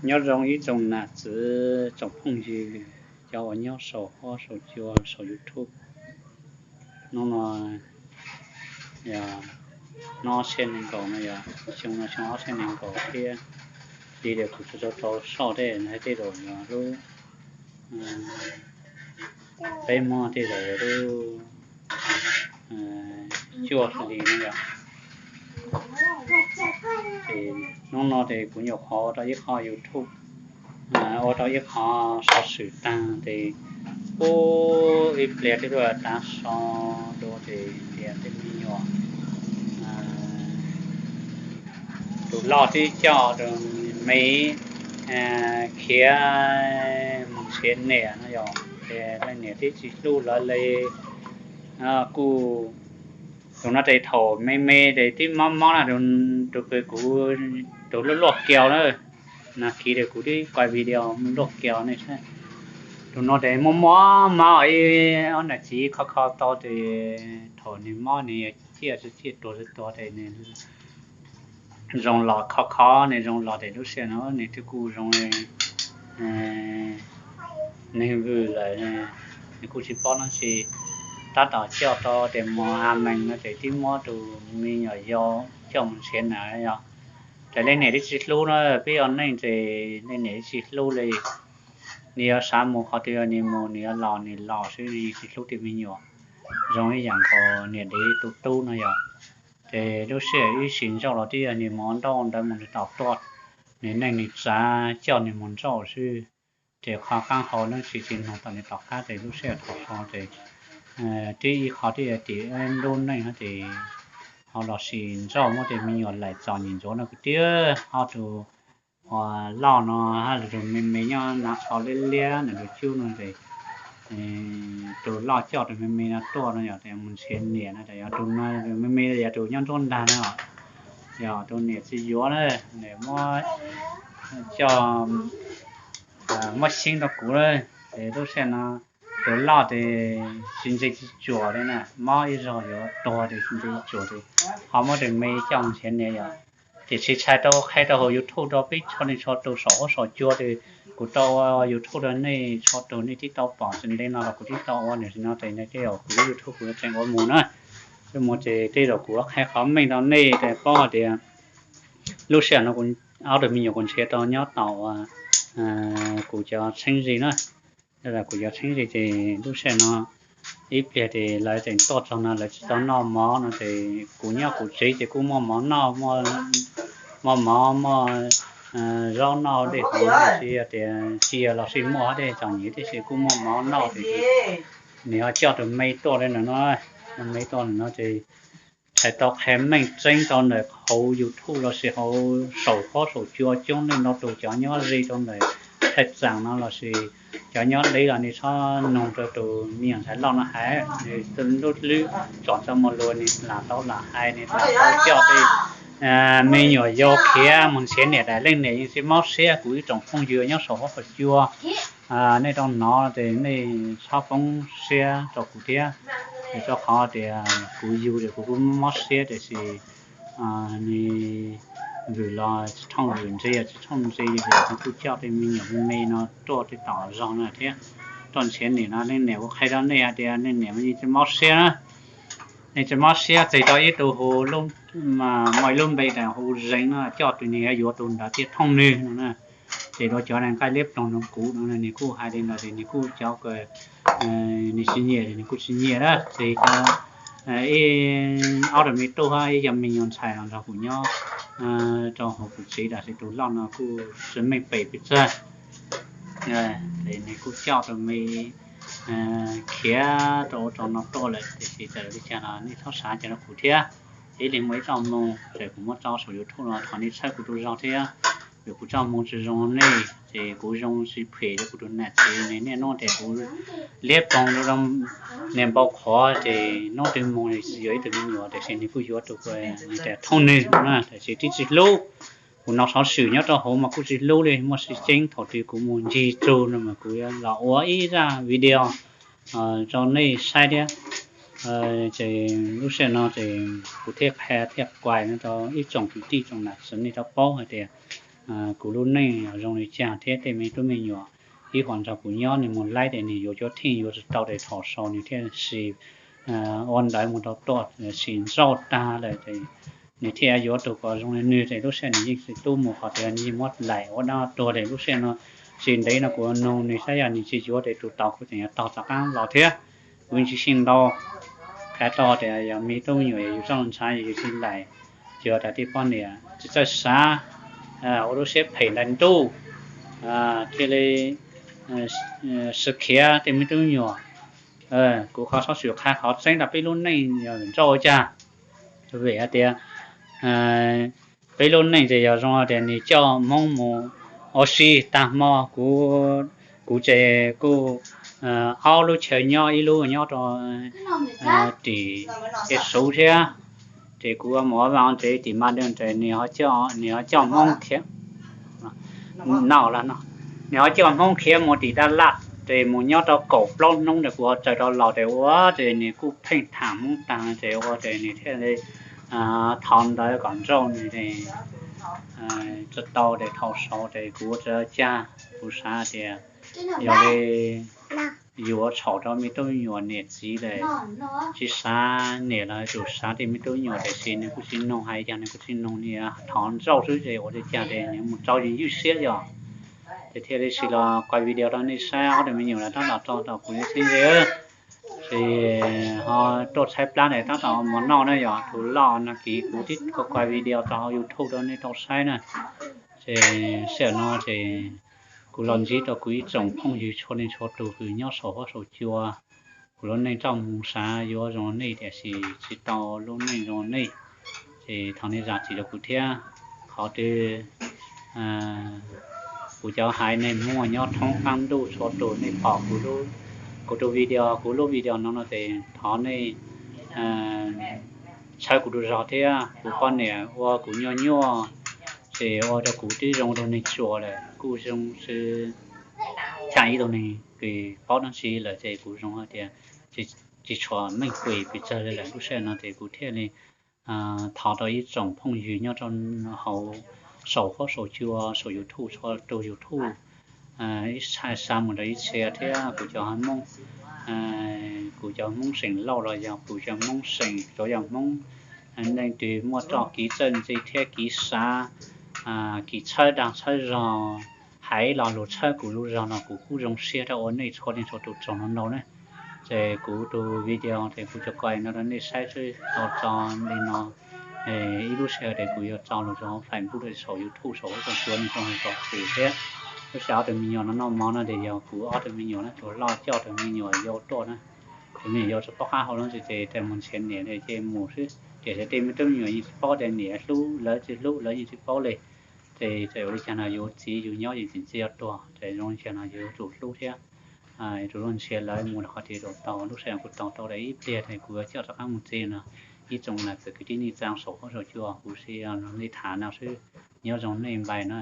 Nyob zoo ib tsoom nam txiv tsoom phooj ywg, cov uas nyob saum huab saum cua saum YouTube. Hnub no yog hnub ob txhiab nees nkaum no yog xyoo no xyoo ob txhiab nees nkaum thiab. Li tias kuv tsis tau rau soj tej, tej zaum yog lub, peb Hmoob tej zaum yog lub cuaj hli no yom. Ces hnub no ces kuv nyuam qhuav ua tau ib qho YouTube, ua tau ib qho xov xwm tag ces ua ib pliag twb tuaj tav so dua ces tias tej me nyuam, tus loj twb coj tus me khiav mus nrhiav niam no yom, ces leej niam twb tsis hlub lawv li. Kuj tus no ces thaum me me ces twb mob mob na, tus kuv, tus luaj luaj kiag na, nag kis ces kuv twb quaj video luaj kiag nej saib. Tus no ces mob mob mob ib ob nam txiv kho kho tau ces thaum nws mob nws ciaj tsis ciaj tuag tsis tuag ces nws zoo los kho kho, nws zoo los ces lub sij hawm no nws twb kuj zoo neeg vwm lawm, nws kuj tsis paub dab tsi. Tab tom coj tau ces mos a mees no ces twb muab tus me nyuam yaus coj mus nrhiav niam yom. Ces leej niam twb tsis hlub na, peb ua neej ces leej niam twb tsis hlub li. Nws yuav xav mus qhov twg nws mus, nws yuav los nws los xwb, nws tsis hlub tej me nyuam. Zoo ib yam nkaus niam dev tus tub no yom. Ces lub sij hawm ib sim ntsauj los twb yog nws mus ua nrauj ntawd mus nws tom tuaj, nws neej nws tsav coj nws mus nrauj xwb. Ces qhov qaab hau leej txiv tsis nug tom nws tom qab ces lub sij hawm thaum so ces twb ib qho twb yog tim lub neej no ces ho los sis nrauj muab tej me nyuam laim txom nyem ntsuav no kwv tij. Ob tug uas loj no hab tus me me nyob nav qhov liab liab ntawm tus cub no ces tus loj coj tus me me no tuaj no yog mus nrhiav niam no ces yog tus me me yog tus nyob nruab nrag no, yog tus niam tsis yuav na, niam muab coj, muab xyeeb rau kuv na. Ces lub sij hawm no tus loj ces tsis ntse tsis tsuam li na, mob ib zaug yuav tuag ces tsis ntse tsis tsuam ces ho muab tus me coj mus nrhiav niam yom. Tiam sis tshais tau qhia rau hauv YouTube rau peb txhua leej txhua tus saum huab saum cua ces kuv tau ua YouTube rau nej txhua tus nej twb tau pom tsis ntev no los kuv twb tau ua, nim no ces nej tej zaum kuv lub YouTube kuv yuav tseem ua mus na. Yuav mus ces tej zaum kuv qhia qhov meej rau nej ces paub hais tias lub sij hawm no ob tug me nyuam kuv nrhiav tau nyob tom kuv cov txheeb ze na. Yog kuv cov txheeb ze ces lub sij hawm no ib pliag ces lawv tseem tuaj txog no lawv tsis tau noj mov no ces kuv nyob kuv tsev ces kuj muaj mov noj, muaj mov muaj zaub noj dej haus, tsis yog tias tsis yog los sis muaj dej txom nyem tiam sis kuj muaj mov noj ces nws ho coj tus me tuaj li ntawm no, tus me tuaj ntawm no ces tshais tau qhia meej tseeb rau ntawm hauv YouTube los sis hauv saum huab saum cua coob leej ntau tus cov nyob ze rau ntawm thaj tsam no los sis cov nyob deb los nej txhob nug rau tus me nyuam ntxhais loj no hais, nws lub hlwb tsom txog mus luag nws lam tau lam hais nws lam tau coj tej me nyuam yau khiav mus nrhiav niam tas leej niam yeej tsis mob siab. Kuv ib tsoom phooj ywg nyob saum huab saum cua nej tau hnov ces nej txhob poob siab rau kuv thiab, rau qhov tias kuv yug ces kuv kuj mob siab tiam sis nws vwm los tsis thooj vwm ntse tsis thooj ntse ces nws kuj coj tej me nyuam me me no tuaj tej tom zog no thiab, tuaj nrhiav niam no. Leej niam kuv qhia rau nej hais tias leej niam yeej tsis mob siab na, yeej tsis mob siab. Txij tau ib tug hu, muaj ib lub npe tas hu Zeev no coj tus nws yuav yuav tus ntawd thiaj thooj nws no na. Ces rau cov nqaij liab ploog no kuv no nws kuj hais li ntawd ces nws kuj cov nws tsis nyiam nws kuj tsis nyiam na. Ces ib ob tug me tub hab ib co me nyuam ntxhais los nrog kuv nyob rau hauv kuv tsev tam sis tus loj no kuj tsis meej pem pes tsawg. Ces nws kuj coj tus me khiav rau ub rau no tuaj lawm tiam sis txawm li cas los nej txhob xav cas rau kuv thiab. Ib leeg muaj ib txoj hmoo, ces kuv muab tso saum YouTube no thov nej txhawb kuv tus zog thiab. Vim kuv txoj hmoo tsis zoo nej ces kuv zoo tsis phem rau kuv tus nam txiv ne. Niaj hnub ces kuv liab ploog rau niag npau qhuav ces hnub twg mus tsis yuav ib tug me nyuam tiam sis nws kuj yuav tus nws tas thooj nws na tiam sis twb tsis hlub. Kuv hnov xov xwm nyob rau hauv mas kuj tsis hlub li. Muaj tseeb thaum twg kuv mus ncig tsug no mas kuv yuav los ua ib zaj video rau nej saib thiab. Ces lub sij hawm no ces kuv thiaj qhia thiaj kuas no rau ib tsoom kwv tij tsoom nam txiv nej tau paub hais tias kuv lub neej zoo li cas thiab tej me tub me nyuam ib qho nrog kuv nyob, nws mus laib ces nws yuav cuab theej yuav tsis tau ces thaum saud nws thiaj sim ua ntawv mus rau tuaj sim nrauj tag lawm ces nws thiaj yuav tus kom zoo li nws ces lub sij hawm nws yeej tsis tub mus qhov tias nws yeej muab laim ua dab tuag ces lub sij hawm no tsis ntev no kuv nug nws saib yog nws tsis yuav ces tus tau kuv tseem yuav tog rov qab los thiab. Kuv tsis xyeej ntau, qhia tau tias yog me tub me nyuam yog yus txoj hlub ntshav yus tsis laim, ces tas tej poj niam tsis txawj xav ua lub siab phem ntais ntuj thiaj li sib khiav tej me tub me nyuam. Kuv qhov xov xwm qhia qhov tseeb rau peb lub neej yog nrauj ua cas. Vim hais tias peb lub neej ces yog zoo tias nws coj Hmoob mus ua si tag hmo, kuv, kuv ces kuj aub lub chaw nyob, ib lub nyob rau tim Ej Suv thiab, ces kuv mus ua vaj ua tsev tim Mas Dej ces nws ho coj Hmoob khiav, no, nws ho coj Hmoob khiav mus tim Dab Laj ces mus nyob rau kaum plaub hnub ces kuv ho tsaws rov los ces ua ces nws kuj pheej tham Hmoob tag ces ua ces nws thiaj li thov ntawv kom nrauj nws tsis tau ces thaum saud ces kuv ua tsis tau cas, kuv xav tias yog li yuav txhaum rau me tub me nyuam niam txiv lawm, tsis xav niam los yuav tsum xav tej me tub me nyuam tiam sis nws kuj tsis noog, hais cas nws kuj tsis noog, nws thov nrauj xwb ces ua li cas ces nws mus rau yus ywj siab yog. Ces thiaj li sim los quaj video rau nej saib, ob tug me nyuam lawv tab tom rau rau kuv ib txhib ze, ces ho tuaj tshaib plab ces tab tom mus noj na yog, tus loj no kiv kuv tib quaj video rau hauv YouTube rau nej tau saib na. Ces sij hawm no ces kuv los ntsib rau kuv ib tsoom phooj ywg txhua leej txhua tus kws nyob saum huab saum cua, kuv lub neej txoj moo xav yuav zoo nej tiam sis tsis tau lub neej zoo nej, ces thov nej zam txim rau kuv thiab. Qhov twg kuv cov haiv neeg muaj nyob thoob qab ntuj txhua tus nej pom kuv tus video, kuv lub video no no ces thov nej txhawb kuv tus zog thiab. Kuv poj niam ua kuv nyuaj nyuaj ces ua rau kuv twb zoo ua tus neeg tsuas lawm kuj zoo xwb, tsa ib tug neeg kws paub dab tsi lawm ces kuv zoo hais tias tsis tshua meej pem pes tsawg li lawm. Lub sij hawm no ces kuv thiaj li thov rau ib tsoom phooj ywg nyob rau hauv saum huab saum cua saum YouTube txhua tus YouTube, ib txhia xa mus rau ib txhia thiab kuv cov Hmoob, kuv cov Hmoob Xeem Lauj los yog kuv cov Hmoob Xeem, cov yog Hmoob leej twg muaj roj kiv txawj ntse thiab kiv xav, kiv txhawb dag txhawb zog, hais lo lus txhawb kuv lub zog no kuv kuj zoo siab rau ua nej txhua leej txhua tus tsaug ntau ntau na. Ces kuv tus video ces kuv tsuas quaj no rau nej saib xwb, tau tso li no, ib lub sij hawm ces kuv yuav tso los rau Facebook, saum YouTube, saum huab saum cua nej tau txais thiab. Lub sij hawm ob tug me nyuam no noj mov no ces yog kuv ob tug me nyuam na, tus loj coj tus me nyuam yau tuaj na. Tus me nyuam yau tsis paub qab hau lawm ces mus nrhiav niam ces mus xwb, tiam sis tej me tub me nyuam yeej tsis paub tias niam hlub lawv tsis hlub, lawv yeej tsis paub li. Ces txawm ua li cas no yus txiv yus nyob yus tseem tsis yog tuag, ces zoo li cas no yus yuav tsum hlub thiab. Yuav tsum luag nrhiav lawv mus rau qhov tias yuav tau, lub sij hawm kuv tau tau ib pliag ces kuv yuav coj rov qab mus tsev no. Ib tsoom nam txwv kwv tij neej tsa saum huab saum cua, kuv sim li tham no xwb, nyob zoo nej npais na.